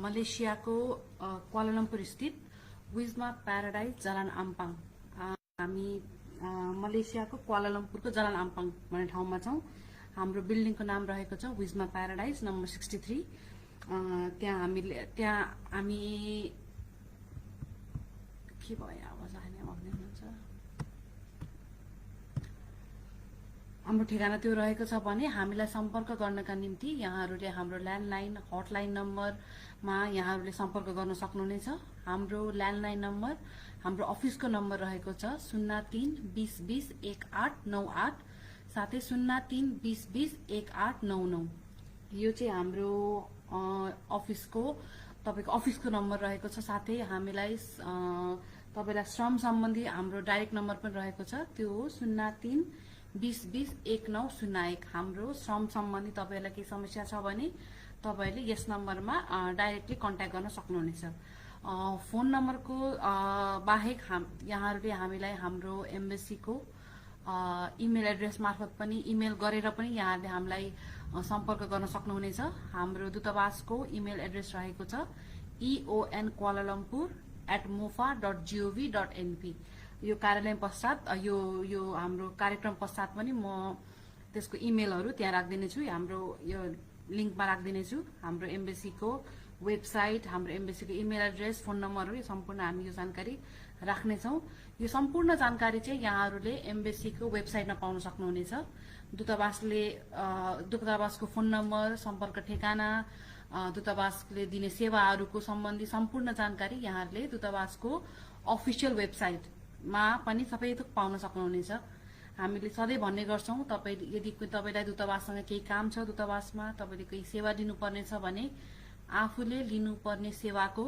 मलेसियाको Kuala Lumpur स्थित विजमा paradise Jalan आम्पाङ। हामी मलेसियाको क्वालालम्पुरको जलान आम्पाङ भन्ने ठाउँमा छौँ। हाम्रो बिल्डिङको नाम रहेको छ विजमा प्याराडाइज नम्बर 63। त्यहाँ हामी के भयो आवाज आएन भन्ने हुन्छ। हाम्रो ठेगाना त्यो रहेको छ भने हामीलाई सम्पर्क गर्नका निम्ति यहाँहरूले हाम्रो ल्यान्डलाइन हटलाइन नम्बरमा यहाँहरूले सम्पर्क गर्न सक्नुहुनेछ। हाम्रो ल्यान्डलाइन नम्बर हाम्रो अफिसको नम्बर रहेको छ 03-20-20-1898 साथै 03-20-20-1899। यो चाहिँ हाम्रो तपाईको अफिसको नम्बर रहेको छ। साथै हामीलाई तपाईलाई श्रम सम्बन्धी हाम्रो डाइरेक्ट नम्बर पनि रहेको छ, त्यो हो 03-20-20-1901। हाम्रो श्रम सम्बन्धी तपाईलाई केही समस्या छ भने तपाईले यस नम्बरमा डाइरेक्टली कन्ट्याक्ट गर्न सक्नुहुनेछ। फोन नम्बरको बाहेक यहाँहरूले हामीलाई हाम्रो एम्बेसीको इमेल एड्रेस मार्फत पनि इमेल गरेर पनि यहाँहरूले हामीलाई सम्पर्क गर्न सक्नुहुनेछ। हाम्रो दूतावासको इमेल एड्रेस रहेको छ eonkualalampur@mofa.gov.np। यो कार्यालय पश्चात यो हाम्रो कार्यक्रम पश्चात पनि म त्यसको इमेलहरू त्यहाँ राख्दिनेछु, हाम्रो यो लिङ्कमा राख्दिनेछु। हाम्रो एम्बेसीको वेबसाइट, हाम्रो एम्बेसीको इमेल एड्रेस, फोन नम्बरहरू यो सम्पूर्ण हामी यो जानकारी राख्नेछौँ। यो सम्पूर्ण जानकारी चाहिँ यहाँहरूले एम्बेसीको वेबसाइटमा पाउन सक्नुहुनेछ। दूतावासको फोन नम्बर, सम्पर्क ठेगाना, दूतावासले दिने सेवाहरूको सम्बन्धी सम्पूर्ण जानकारी यहाँहरूले दूतावासको अफिसियल वेबसाइटमा पनि सबै थोक पाउन सक्नुहुनेछ। हामीले सधैँ भन्ने गर्छौँ, यदि तपाईँलाई दूतावाससँग केही काम छ, दूतावासमा तपाईँले केही सेवा लिनुपर्ने छ भने आफूले लिनुपर्ने सेवाको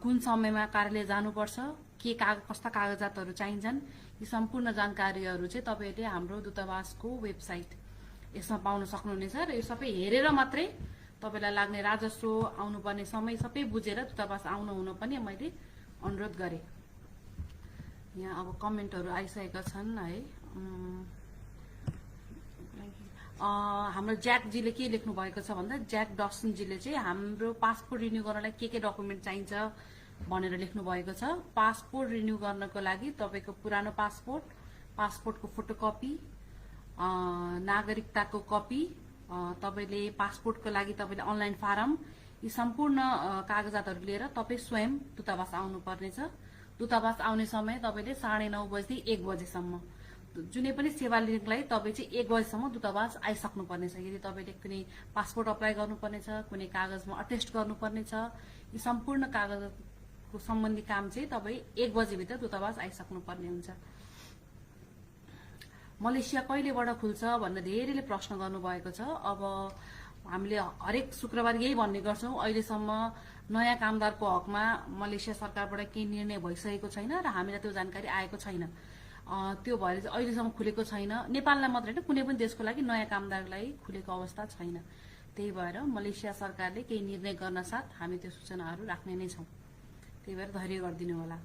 कुन समयमा कार्यालय जानुपर्छ, कस्ता कागजातहरू चाहिन्छन्, यी सम्पूर्ण जानकारीहरू चाहिँ तपाईँले हाम्रो दूतावासको वेबसाइट यसमा पाउन सक्नुहुनेछ। र यो सबै हेरेर मात्रै तपाईँलाई लाग्ने राजस्व आउनुपर्ने समय सबै बुझेर दूतावास आउनुहुन पनि मैले अनुरोध गरेँ। यहाँ अब कमेन्टहरू आइसकेका छन् है। हाम्रो ज्याकजीले के लेख्नु भएको छ भन्दा ज्याक डसनजीले चाहिँ हाम्रो पासपोर्ट रिन्यू गर्नलाई के डकुमेन्ट चाहिन्छ भनेर लेख्नु भएको छ। पासपोर्ट रिन्यू गर्नको लागि तपाईँको पुरानो पासपोर्टको फोटोकपी, नागरिकताको कपी, तपाईँले पासपोर्टको लागि तपाईँले अनलाइन फारम, यी सम्पूर्ण कागजातहरू लिएर तपाईँ स्वयं दूतावास आउनुपर्नेछ। दूतावास आउने समय तपाईँले 9:30 बजी 1 बजेसम्म, जुनै पनि सेवा लिनको लागि तपाईँ चाहिँ 1 बजेसम्म दूतावास आइसक्नुपर्नेछ। यदि तपाईँले कुनै पासपोर्ट अप्लाई गर्नुपर्नेछ, कुनै कागजमा अटेस्ट गर्नुपर्नेछ, यी सम्पूर्ण कागजको सम्बन्धी काम चाहिँ तपाईँ 1 बजेभित्र दूतावास आइसक्नुपर्ने हुन्छ। मलेसिया कहिलेबाट खुल्छ भनेर धेरैले प्रश्न गर्नुभएको छ। अब हामीले हरेक शुक्रबार यही भन्ने गर्छौँ, अहिलेसम्म नयाँ कामदारको हकमा मलेसिया सरकारबाट केही निर्णय भइसकेको छैन र हामीलाई त्यो जानकारी आएको छैन। त्यो भएर चाहिँ अहिलेसम्म खुलेको छैन। नेपाललाई मात्र होइन, कुनै पनि देशको लागि नयाँ कामदारलाई खुलेको अवस्था छैन। त्यही भएर मलेसिया सरकारले केही निर्णय गर्न साथ हामी त्यो सूचनाहरू राख्ने नै छौँ। त्यही भएर धैर्य गरिदिनु होला।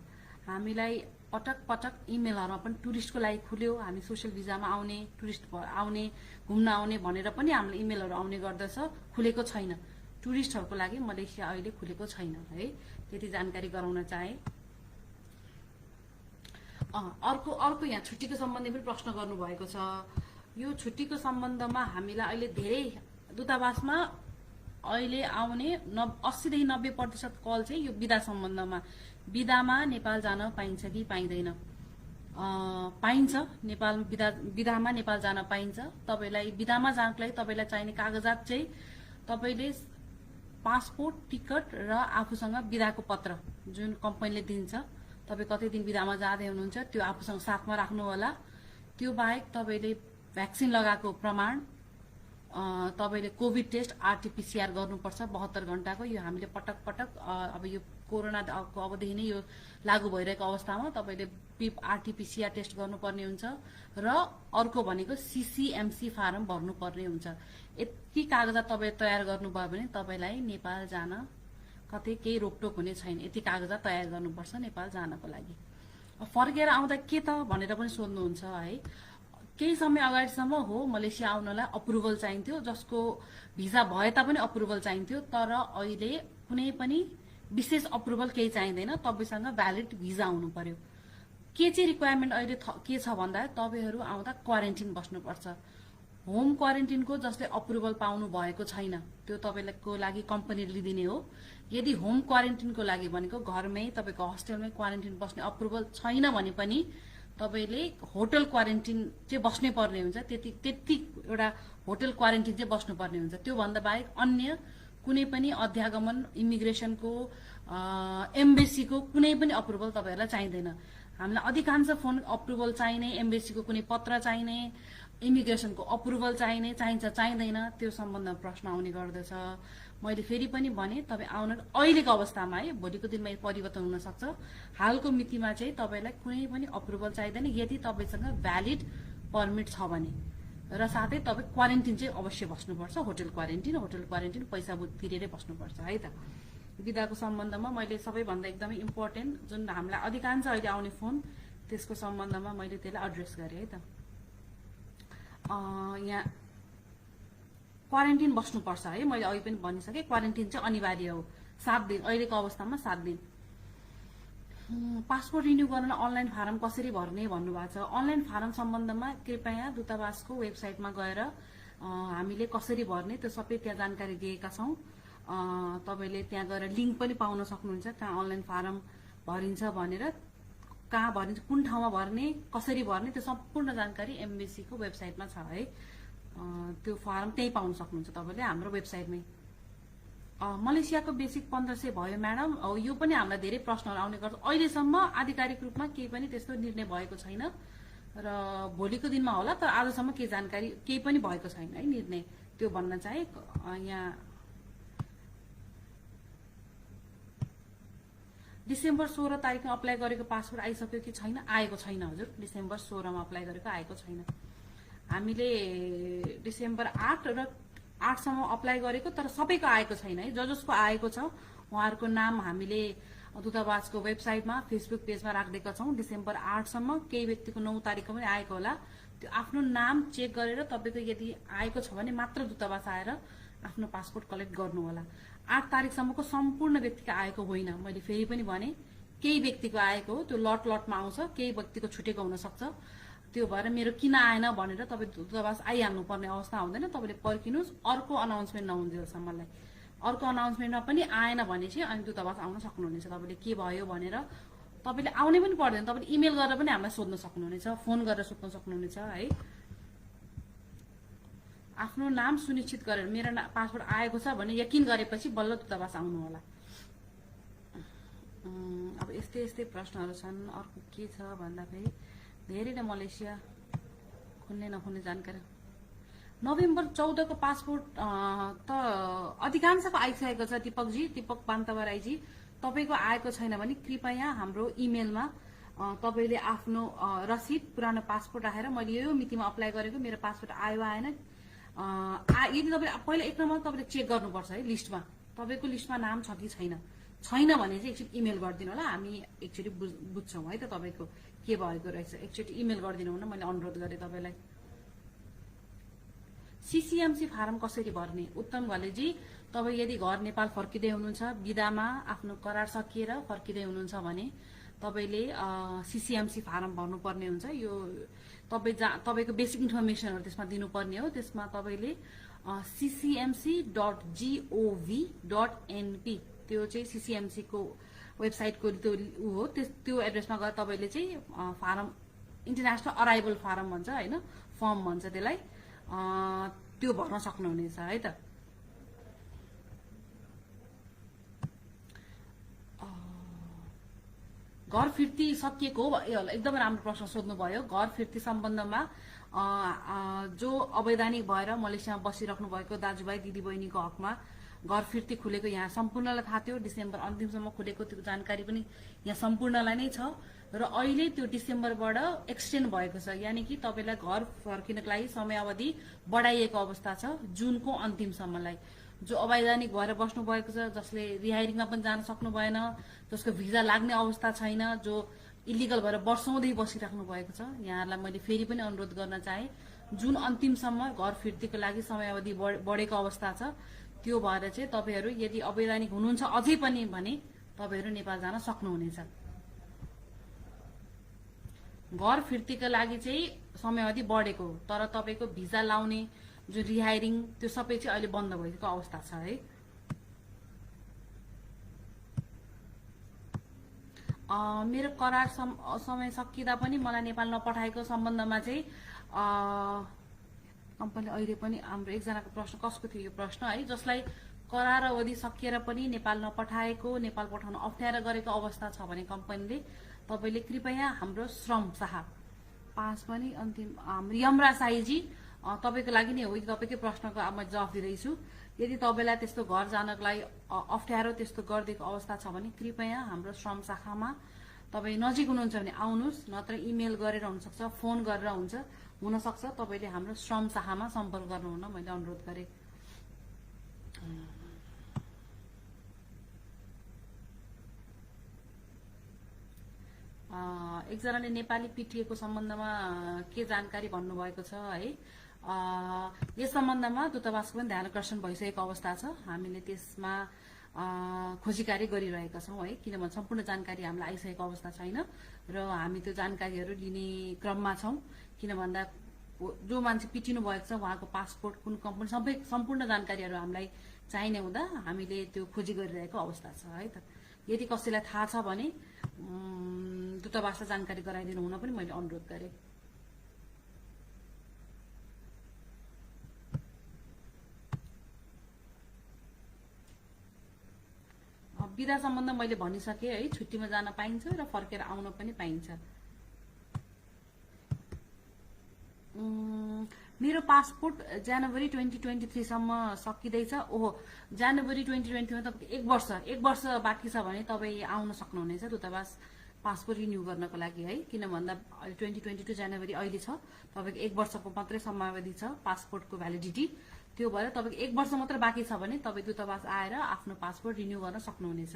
हामीलाई पटक इमेलहरूमा पनि टुरिस्टको लागि खुल्यो, हामी सोसियल भिजामा आउने, टुरिस्ट आउने, घुम्न आउने भनेर पनि हामीलाई इमेलहरू आउने गर्दछ। खुलेको छैन, टुरिस्टहरूको लागि मलेसिया अहिले खुलेको छैन है। त्यति जानकारी गराउन चाहे। अर्को यहाँ छुट्टीको सम्बन्धी पनि प्रश्न गर्नुभएको छ। यो छुट्टीको सम्बन्धमा हामीलाई अहिले धेरै दूतावासमा अहिले आउने 80देखि 90% कल चाहिँ यो बिदा सम्बन्धमा, बिदामा नेपाल जान पाइन्छ कि पाइँदैन। पाइन्छ, नेपाल बिदामा नेपाल जान पाइन्छ। तपाईँलाई बिदामा जानको लागि तपाईँलाई चाहिने कागजात चाहिँ तपाईँले पासपोर्ट, टिकट र आफूसँग बिदाको पत्र जुन कम्पनीले दिन्छ, तपाईँ कति दिन बिदामा जाँदै हुनुहुन्छ त्यो आफूसँग साथमा राख्नु होला। त्यो बाहेक तपाईँले भ्याक्सिन लगाएको प्रमाण, तपाईँले कोभिड टेस्ट आरटीपीसीआर गर्नुपर्छ 72 घण्टाको। यो हामीले पटक अब यो कोरोनाको अवधि नै यो लागू भइरहेको अवस्थामा तपाईँले आरटीपीसीआर टेस्ट गर्नुपर्ने हुन्छ। र अर्को भनेको सीसीएमसी फारम भर्नुपर्ने हुन्छ। यति कागजात तपाईँ तयार गर्नुभयो भने तपाईँलाई नेपाल जान कतै केही रोकटोक हुने छैन। यति कागजात तयार गर्नुपर्छ नेपाल जानको लागि। फर्केर आउँदा के त भनेर पनि सोध्नुहुन्छ है। केही समय अगाडिसम्म हो मलेसिया आउनलाई अप्रुभल चाहिन्थ्यो, जसको भिजा भए तापनि अप्रुभल चाहिन्थ्यो। तर अहिले कुनै पनि विशेष अप्रुभल केही चाहिँदैन, तपाईँसँग भ्यालिड भिजा आउनु पर्यो। के चाहिँ रिक्वायरमेन्ट अहिले के छ भन्दा तपाईँहरू आउँदा क्वारेन्टिन बस्नुपर्छ। होम क्वारेन्टिनको जसले अप्रुभल पाउनु भएको छैन त्यो तपाईँको लागि कम्पनीले लिदिने हो। यदि होम क्वारेन्टिनको लागि भनेको घरमै तपाईँको होस्टेलमै क्वारेन्टिन बस्ने अप्रुभल छैन भने पनि तपाईँले होटल क्वारेन्टिन चाहिँ बस्नै पर्ने हुन्छ। त्यति एउटा होटल क्वारेन्टिन चाहिँ बस्नुपर्ने हुन्छ। त्योभन्दा बाहेक अन्य कुनै पनि अध्यागमन, इमिग्रेसनको, एम्बेसीको कुनै पनि अप्रुभल तपाईँहरूलाई चाहिँदैन। हामीलाई अधिकांश फोन अप्रुभल चाहिने, एम्बेसीको कुनै पत्र चाहिने, इमिग्रेसनको अप्रुभल चाहिने, चाहिन्छ चाहिँदैन त्यो सम्बन्धमा प्रश्न आउने गर्दछ। मैले फेरि पनि भने तपाईँ आउन अहिलेको अवस्थामा है, भोलिको दिनमा परिवर्तन हुन सक्छ। हालको मितिमा चाहिँ तपाईँलाई कुनै पनि अप्रुभल चाहिँदैन यदि तपाईँसँग भ्यालिड पर्मिट छ भने, र साथै तपाईँ क्वारेन्टिन चाहिँ अवश्य बस्नुपर्छ। होटल क्वारेन्टिन पैसा तिरेरै बस्नुपर्छ है त। बिदाको सम्बन्धमा मैले सबैभन्दा एकदमै इम्पोर्टेन्ट जुन हामीलाई अधिकांश अहिले आउने फोन त्यसको सम्बन्धमा मैले त्यसलाई एड्रेस गरेँ है त। यहाँ क्वारेन्टिन बस्नुपर्छ है, मैले अहिले पनि भनिसकेँ। क्वारेन्टिन चाहिँ अनिवार्य हो, 7 दिन, अहिलेको अवस्थामा 7 दिन। पासपोर्ट रिन्यू गर्न अनलाइन फारम कसरी भर्ने भन्नुभएको छ। अनलाइन फारम सम्बन्धमा कृपया दूतावासको वेबसाइटमा गएर हामीले कसरी भर्ने त्यो सबै त्यहाँ जानकारी दिएका छौँ। तपाईँले त्यहाँ गएर लिङ्क पनि पाउन सक्नुहुन्छ, कहाँ अनलाइन फारम भरिन्छ भनेर, कहाँ भरिन्छ, कुन ठाउँमा भर्ने, कसरी भर्ने, त्यो सम्पूर्ण जानकारी एम्बेसीको वेबसाइटमा छ है। त्यो फारम त्यहीँ पाउन सक्नुहुन्छ तपाईँले हाम्रो वेबसाइटमै। मलेसियाको बेसिक 1500 भयो म्याडम। यो पनि हामीलाई धेरै प्रश्नहरू आउने गर्छ। अहिलेसम्म आधिकारिक रूपमा केही पनि त्यस्तो निर्णय भएको छैन र भोलिको दिनमा होला, तर आजसम्म केही जानकारी केही पनि भएको छैन है निर्णय, त्यो भन्न चाहे। यहाँ डिसेम्बर 16 तारिकमा अप्लाई गरेको पासपोर्ट आइसक्यो कि छैन? आएको छैन हजुर, डिसेम्बर 16 मा अप्लाई गरेको आएको छैन। हामीले डिसेम्बर 8 र 8 सम्म अप्लाई गरेको, तर सबैको आएको छैन है। जसको आएको छ उहाँहरूको नाम हामीले दूतावासको वेबसाइटमा, फेसबुक पेजमा राखिदिएका छौँ। डिसेम्बर 8 सम्म, केही व्यक्तिको 9 तारिकको पनि आएको होला। त्यो आफ्नो नाम चेक गरेर तपाईँको यदि आएको छ भने मात्र दूतावास आएर आफ्नो पासपोर्ट कलेक्ट गर्नु होला। 8 तारिकसम्मको सम्पूर्ण व्यक्तिको आएको होइन। मैले फेरि पनि भने केही व्यक्तिको आएको हो, त्यो लटमा आउँछ, केही व्यक्तिको छुटेको हुन सक्छ। त्यो भएर मेरो किन आएन भनेर तपाईँ दूतावास आइहाल्नु पर्ने अवस्था हुँदैन। तपाईँले पर्खिनुहोस्, अर्को अनाउन्समेन्ट नहुन्जेलसम्मलाई। अर्को अनाउन्समेन्टमा पनि आएन भने चाहिँ अनि दूतावास आउन सक्नुहुनेछ। तपाईँले के भयो भनेर तपाईँले आउनै पनि पर्दैन, तपाईँले इमेल गरेर पनि हामीलाई सोध्न सक्नुहुनेछ, फोन गरेर सोध्न सक्नुहुनेछ है। आफ्नो नाम सुनिश्चित गरेर मेरो पासपोर्ट आएको छ भने यकिन गरेपछि बल्ल दूतावास आउनु होला। अब यस्तै प्रश्नहरू छन्। अर्को के छ भन्दाखेरि धेरै नै मलेसिया खुल्ने नखुल्ने जानकारी। नोभेम्बर 14 को पासपोर्ट त अधिकांशको आइसकेको छ दिपक बान्तवराईजी। तपाईँको आएको छैन भने कृपया हाम्रो इमेलमा तपाईँले आफ्नो रसिद, पुरानो पासपोर्ट राखेर मैले यो मितिमा अप्लाई गरेको, मेरो पासपोर्ट आयो आएन, यदि तपाईँले पहिला 1 नम्बर तपाईँले चेक गर्नुपर्छ है लिस्टमा, तपाईँको लिस्टमा नाम छ कि छैन भने चाहिँ एकचोटि इमेल गरिदिनु होला। हामी एकचोटि बुझ्छौँ है त तपाईँको के भएको रहेछ। एकचोटि इमेल गरिदिनु हुन मैले अनुरोध गरेँ तपाईँलाई। सीसीएमसी फारम कसरी भर्ने? उत्तम घलेजी, तपाईँ यदि घर नेपाल फर्किँदै हुनुहुन्छ, बिदामा आफ्नो करार सकिएर फर्किँदै हुनुहुन्छ भने तपाईँले सीसीएमसी फारम भर्नुपर्ने हुन्छ। यो तपाईँको बेसिक इन्फर्मेसनहरू त्यसमा दिनुपर्ने हो। त्यसमा तपाईँले ccmc.gov.np त्यो चाहिँ सीसीएमसी को वेबसाइटको त्यो हो, त्यो एड्रेसमा गएर तपाईँले चाहिँ फारम, इन्टरनेसनल अराइभल फारम भन्छ होइन, फर्म भन्छ त्यसलाई, त्यो भर्न सक्नुहुनेछ है त। घर फिर्ती सकिएको हो एकदमै राम्रो प्रश्न सोध्नुभयो। घर फिर्ती सम्बन्धमा जो अवैधानिक भएर मलेसियामा बसिराख्नु भएको दाजुभाइ दिदीबहिनीको हकमा घर फिर्ती खुलेको यहाँ सम्पूर्णलाई थाहा थियो। डिसेम्बर अन्तिमसम्म खुलेको त्यो जानकारी पनि यहाँ सम्पूर्णलाई नै छ र अहिले त्यो डिसेम्बरबाट एक्सटेन्ड भएको छ, यानि कि तपाईँलाई घर फर्किनको लागि समयावधि बढाइएको अवस्था छ जुनको अन्तिमसम्मलाई। जो अवैधानिक भएर बस्नु भएको छ, जसले रिहायरिङमा पनि जान सक्नु भएन, जसको भिजा लाग्ने अवस्था छैन, जो इलिगल भएर वर्षौँदै बसिराख्नु भएको छ। यहाँहरूलाई मैले फेरि पनि अनुरोध गर्न चाहे, जुन अन्तिमसम्म घर फिर्तीको लागि समयावधि बढेको अवस्था छ, त्यो भएर चाहिँ तपाईँहरू यदि अवैधानिक हुनुहुन्छ अझै पनि भने तपाईँहरू नेपाल जान सक्नुहुनेछ। घर फिर्तीका लागि चाहिँ समयावधि बढेको, तर तपाईँको भिजा लाउने जुन रिहायरिङ त्यो सबै चाहिँ अहिले बन्द भएको अवस्था छ है। मेरो करार समय सकिँदा पनि मलाई नेपाल नपठाएको सम्बन्धमा चाहिँ कम्पनी अहिले पनि हाम्रो एकजनाको प्रश्न, कसको थियो यो प्रश्न है, जसलाई करार अवधि सकिएर पनि नेपाल नपठाएको, नेपाल पठाउन अप्ठ्यारो गरेको अवस्था छ भने कम्पनीले तपाईँले कृपया हाम्रो श्रम साहा पाँच पनि अन्तिम हाम्रो यमरा साईजी तपाईँको लागि नै हो, तपाईँकै प्रश्नको म जवाफ दिँदैछु। यदि तपाईँलाई त्यस्तो घर जानको लागि अप्ठ्यारो त्यस्तो गरिदिएको अवस्था छ भने कृपया हाम्रो श्रम शाखामा तपाईँ नजिक हुनुहुन्छ भने आउनुहोस्, नत्र इमेल गरेर हुनसक्छ, फोन गरेर हुनसक्छ, तपाईँले हाम्रो श्रम शाखामा सम्पर्क गर्नुहुन मैले अनुरोध गरेँ। एकजनाले नेपाली पिटिएको सम्बन्धमा के जानकारी भन्नुभएको छ है। यस सम्बन्धमा दूतावासको पनि ध्यान आकर्षण भइसकेको अवस्था छ। हामीले त्यसमा खोजी कार्य गरिरहेका छौँ है, किनभने सम्पूर्ण जानकारी हामीलाई आइसकेको अवस्था छैन र हामी त्यो जानकारीहरू लिने क्रममा छौँ। किन भन्दा जो मान्छे पिटिनु भएको छ उहाँको पासपोर्ट कुन कम्पनी सबै सम्पूर्ण जानकारीहरू हामीलाई चाहिने हुँदा हामीले त्यो खोजी गरिरहेको अवस्था छ है। त यदि कसैलाई थाहा छ भने दूतावासलाई जानकारी गराइदिनु हुन पनि मैले अनुरोध गरेँ। बिदा सम्बन्ध मैले भनिसकेँ है, छुट्टीमा जान पाइन्छ र फर्केर आउन पनि पाइन्छ। मेरो पासपोर्ट जनवरी 2023 सम्म सकिँदैछ। ओहो, जनवरी 2020 मा तपाईँ एक वर्ष बाँकी छ भने तपाईँ आउन सक्नुहुनेछ दूतावास पासपोर्ट रिन्यू गर्नको लागि है। किन भन्दा 2022 जनवरी अहिले छ, तपाईँको एक वर्षको मात्रै समयावधि छ पासपोर्टको भ्यालिडिटी। त्यो भएर तपाईँको एक वर्ष मात्र बाँकी छ भने तपाईँ दूतावास आएर आफ्नो पासपोर्ट रिन्यू गर्न सक्नुहुनेछ।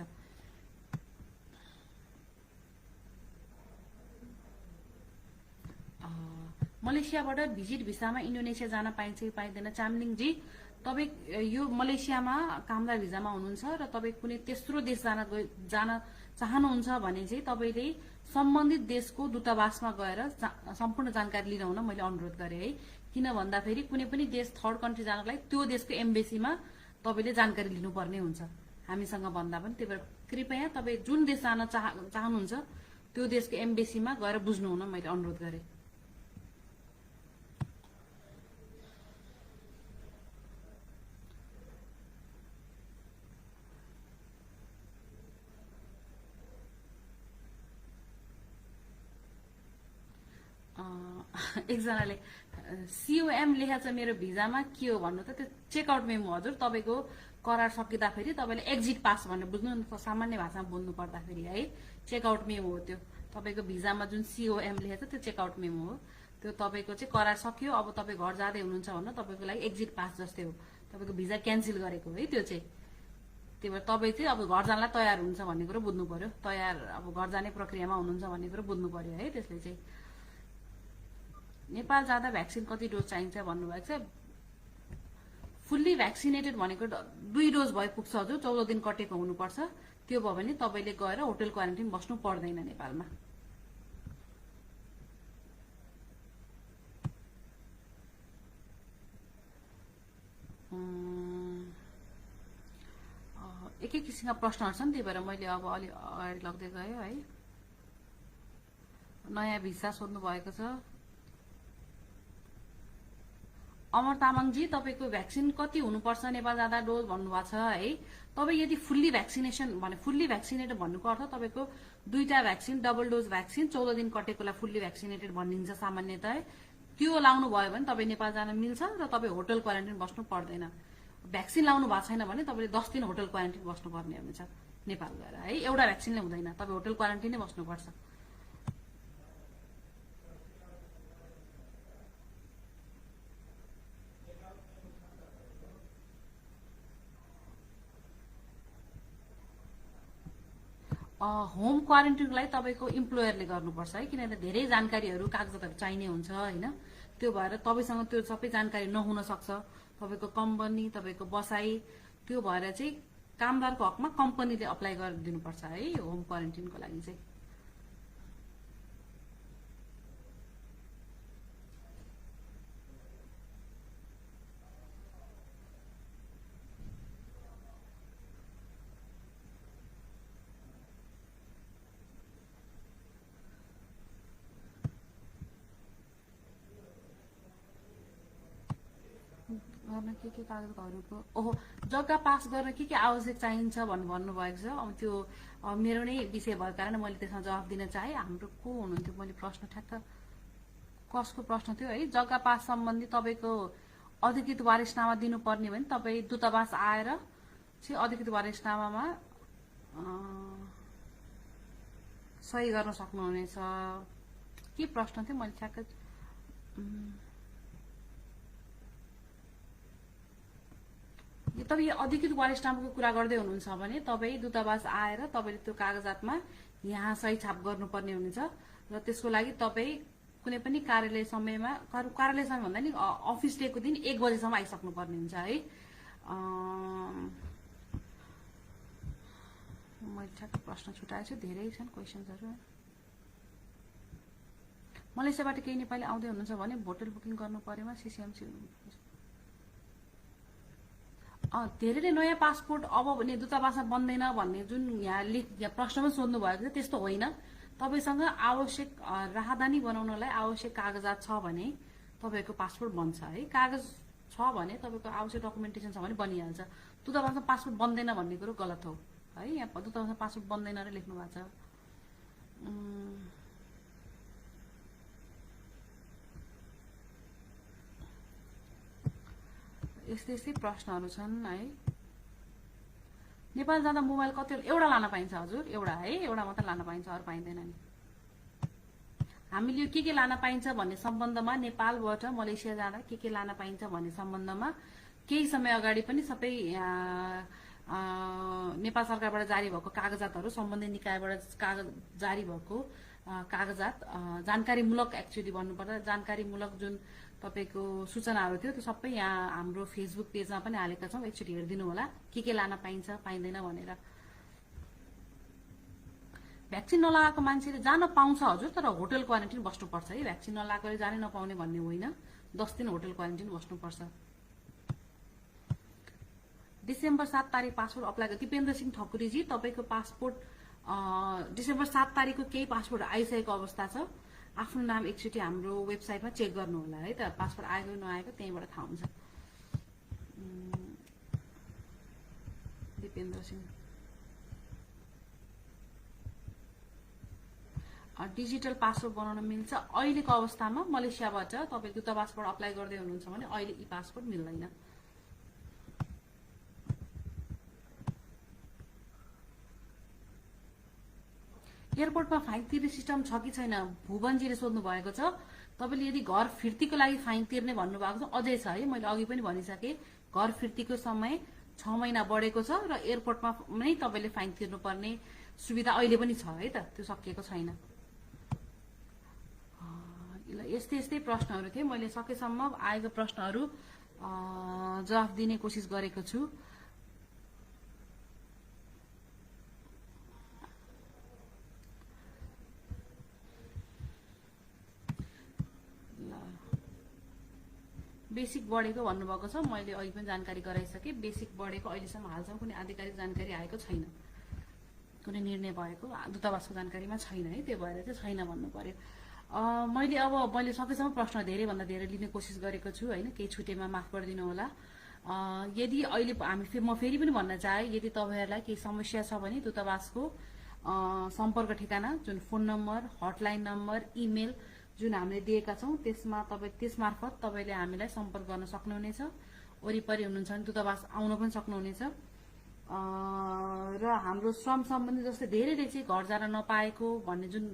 मलेसियाबाट भिजिट भिसामा इन्डोनेसिया जान पाइन्छ कि पाइँदैन? चामलिङजी, तपाईँ यो मलेसियामा कामदार भिजामा हुनुहुन्छ र तपाईँ कुनै तेस्रो देश जान चाहनुहुन्छ भने चाहिँ तपाईँले सम्बन्धित देशको दूतावासमा गएर सम्पूर्ण जानकारी लिन हुन मैले अनुरोध गरेँ है। किन भन्दाखेरि कुनै पनि देश थर्ड कन्ट्री जानको लागि त्यो देशको एम्बेसीमा तपाईँले जानकारी लिनुपर्ने हुन्छ हामीसँग भन्दा पनि। त्यही भएर कृपया तपाईँ जुन देश जान चाहनुहुन्छ त्यो देशको एम्बेसीमा गएर बुझ्नु हुन मैले अनुरोध गरेँ। एकजनाले सिओएम लेखेको छ मेरो भिजामा, के हो भन्नु त? त्यो चेकआउट मेमो हजुर। तपाईँको करार सकिँदाखेरि तपाईँले एक्जिट पास भनेर बुझ्नु न, सामान्य भाषामा बोल्नु पर्दाखेरि है, चेकआउट मेमो हो त्यो। तपाईँको भिजामा जुन सिओएम लेखेको छ त्यो चेकआउट मेमो हो। त्यो तपाईँको चाहिँ करार सक्यो, अब तपाईँ घर जाँदै हुनुहुन्छ भने तपाईँको लागि एक्जिट पास जस्तै हो, तपाईँको भिजा क्यान्सल गरेको है त्यो चाहिँ। त्यही भएर तपाईँ चाहिँ अब घर जानलाई तयार हुनुहुन्छ भन्ने कुरो बुझ्नु पर्यो, तयार अब घर जाने प्रक्रियामा हुनुहुन्छ भन्ने कुरो बुझ्नु पर्यो है। त्यसले चाहिँ नेपाल जाँदा भ्याक्सिन कति डोज चाहिन्छ भन्नुभएको छ। फुल्ली भ्याक्सिनेटेड भनेको 2 डोज भए पुग्छ हजुर, 14 दिन कटेको हुनुपर्छ। त्यो भयो भने तपाईँले गएर होटल क्वारेन्टाइन बस्नु पर्दैन नेपालमा। एक एक किसिमका प्रश्नहरू छन्, त्यही भएर मैले अब अलि अगाडि लग्दै गएँ है। नयाँ भिसा सोध्नु भएको छ। अमर तामाङजी, तपाईँको भ्याक्सिन कति हुनुपर्छ नेपाल जाँदा डोज भन्नुभएको छ है। तपाईँ यदि फुल्ली भ्याक्सिनेसन भने फुल्ली भ्याक्सिनेटेड भन्नुको अर्थ तपाईँको 2टा भ्याक्सिन डबल डोज भ्याक्सिन 14 दिन कटेकोलाई फुल्ली भ्याक्सिनेटेड भनिन्छ सामान्यतः। त्यो लाउनु भयो भने तपाईँ नेपाल जान मिल्छ र तपाईँ होटल क्वारेन्टाइन बस्नु पर्दैन। भ्याक्सिन लाउनु भएको छैन भने तपाईँले 10 दिन होटल क्वारेन्टाइन बस्नुपर्ने हुन्छ नेपाल गएर है। एउटा भ्याक्सिनले हुँदैन, तपाईँ होटल क्वारेन्टाइनै बस्नुपर्छ। होम क्वारेन्टाइनको लागि तपाईँको इम्प्लोयरले गर्नुपर्छ है, किनभने धेरै जानकारीहरू कागजातहरू चाहिने हुन्छ होइन। त्यो भएर तपाईँसँग त्यो सबै जानकारी नहुन सक्छ, तपाईँको कम्पनी तपाईँको बसाई, त्यो भएर चाहिँ कामदारको हकमा कम्पनीले अप्लाई गरिदिनुपर्छ है होम क्वारेन्टाइनको लागि चाहिँ। गर्न के कागजहरूको ओहो जग्गा पास गर्न के आवश्यक चाहिन्छ भन्नुभएको छ। अब त्यो मेरो नै विषय भएको कारण मैले त्यसमा जवाफ दिन चाहे। हाम्रो को हुनुहुन्थ्यो, मैले प्रश्न ठ्याक्क कसको प्रश्न थियो है। जग्गा पास सम्बन्धी तपाईँको अधिकृत वारिसनामा दिनुपर्ने भने तपाईँ दूतावास आएर चाहिँ अधिकृत वारिसनामामा सही गर्न सक्नुहुनेछ। के प्रश्न थियो मैले ठ्याक्क तपाईँ अधिकृत वारिसनामाको कुरा गर्दै हुनुहुन्छ भने तपाईँ दूतावास आएर तपाईँले त्यो कागजातमा यहाँ सही छाप गर्नुपर्ने हुनेछ र त्यसको लागि तपाईँ कुनै पनि कार्यालय समयमा भन्दा नि अफिस डेको दिन 1 बजेसम्म आइसक्नुपर्ने हुन्छ है। मैले ठ्याक्क प्रश्न छुटाएको छु, धेरै छन् क्वेसन्सहरू। मलेसियाबाट केही नेपाली आउँदै हुनुहुन्छ भने होटल बुकिङ गर्नु परेमा सिसिएमसी धेरैले नयाँ पासपोर्ट अब भने दूतावासमा बन्दैन भन्ने जुन यहाँ प्रश्नमा सोध्नु भएको छ त्यस्तो होइन। तपाईसँग आवश्यक राहदानी बनाउनलाई आवश्यक कागजात छ भने तपाईँको पासपोर्ट बन्छ है। कागज छ भने तपाईँको आवश्यक डकुमेन्टेसन छ भने बनिहाल्छ। दूतावासमा पासपोर्ट बन्दैन भन्ने कुरो गलत हो है। यहाँ दूतावासमा पासपोर्ट बन्दैन र लेख्नु भएको छ। यस्तै यस्तै प्रश्नहरू छन् है। नेपाल जाँदा मोबाइल कति एउटा लान पाइन्छ हजुर? एउटा है, एउटा मात्र लान पाइन्छ, अरू पाइँदैन नि। हामीले यो के लान पाइन्छ भन्ने सम्बन्धमा नेपालबाट मलेसिया जाँदा के लान पाइन्छ भन्ने सम्बन्धमा केही समय अगाडि पनि सबै नेपाल सरकारबाट जारी भएको कागजातहरू सम्बन्धित निकायबाट जारी भएको कागजात जानकारीमूलक एक्चुअली भन्नुपर्दा जानकारीमूलक जुन तपाईको सूचनाहरू थियो त्यो सबै यहाँ हाम्रो फेसबुक पेजमा पनि हालेका छौं। एकचोटि हेरिदिनु होला के लान पाइन्छ पाइँदैन भनेर। भ्याक्सिन नलागेको मान्छेले जान पाउँछ हजुर, तर होटल क्वारेन्टाइन बस्नुपर्छ है। भ्याक्सिन नलागेकोले जानै नपाउने भन्ने होइन, 10 दिन होटल क्वारेन्टाइन बस्नुपर्छ। डिसेम्बर 7 तारिक पासपोर्ट अप्लाई गर्दा दिपेन्द्र सिंह ठकुरीजी तपाईको पासपोर्ट डिसेम्बर 7 तारिकको केही पासपोर्ट आइसकेको अवस्था छ। आफ्नो नाम एकचोटि हाम्रो वेबसाइटमा चेक गर्नु होला है त, पासपोर्ट आएको नआएको त्यहीबाट थाहा हुन्छ। दिपेन्द्र सिंह डिजिटल पासपोर्ट बनाउन मिल्छ अहिलेको अवस्थामा। मलेसियाबाट तपाई दूतावासबाट अप्लाई गर्दै हुनुहुन्छ भने अहिले ई पासपोर्ट मिल्दैन। एयरपोर्टमा फाइन तिर्ने सिस्टम छ कि छैन भुवनजीले सोध्नु भएको छ। तपाईले यदि घर फिर्तीको लागि फाइन तिर्ने भन्नुभएको छ अझै छ है। मैले अघि पनि भनिसके घर फिर्तीको समय 6 महिना बढेको छ र एयरपोर्टमा नै तपाईले फाइन तिर्नुपर्ने सुविधा अहिले पनि छ है त, त्यो सकिएको छैन। यस्तै यस्तै प्रश्नहरू थिए। मैले सकेसम्म आएको प्रश्नहरू जवाफ दिने कोसिस गरेको छु। बेसिक बढेको भन्नुभएको छ, मैले अहिले पनि जानकारी गराइसके। बेसिक बढेको अहिलेसम्म हालसम्म कुनै आधिकारिक जानकारी आएको छैन, कुनै निर्णय भएको दूतावासको जानकारीमा छैन है। त्यो भएर चाहिँ छैन भन्नु पर्यो। मैले सकेसम्म प्रश्न धेरै भन्दा धेरै लिने कोसिस गरेको छु हैन, केही छुटेमा माफ गरिदिनु होला। यदि अहिले म फेरि पनि भन्न चाहे, यदि तपाईहरुलाई केही समस्या छ भने दूतावासको सम्पर्क ठेगाना जुन phone number, hotline number, email जुन हामीले दिएका छौं त्यसमार्फत तपाईले हामीलाई सम्पर्क गर्न सक्नुहुनेछ। वरिपरि हुनुहुन्छ भने दूतावास आउन पनि सक्नुहुनेछ। र हाम्रो श्रम सम्बन्धी जस्तै धेरैले चाहिँ घर जान नपाएको भन्ने जुन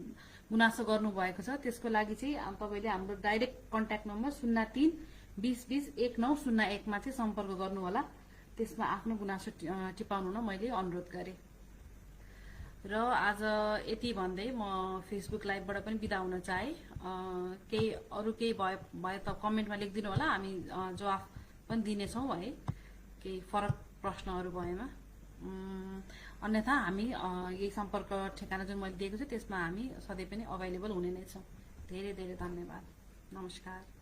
गुनासो गर्नु भएको छ त्यसको लागि चाहिँ तपाईले हाम्रो डाइरेक्ट कन्ट्याक्ट नम्बर 03 20 20 1901 मा चाहिँ सम्पर्क गर्नु होला। त्यसमा आफ्नो गुनासो टिपाउनु न मैले अनुरोध गरे। र आज यति भन्दै म फेसबुक लाइभबाट पनि बिदा हुन चाहे। केही अरू केही भए त कमेन्टमा लेखिदिनु होला, हामी जवाफ पनि दिनेछौँ है, केही फरक प्रश्नहरू भएमा। अन्यथा हामी यही सम्पर्क ठेगाना जुन मैले दिएको छु त्यसमा हामी सधैँ पनि अभाइलेबल हुने नै छौँ। धेरै धेरै धन्यवाद। नमस्कार।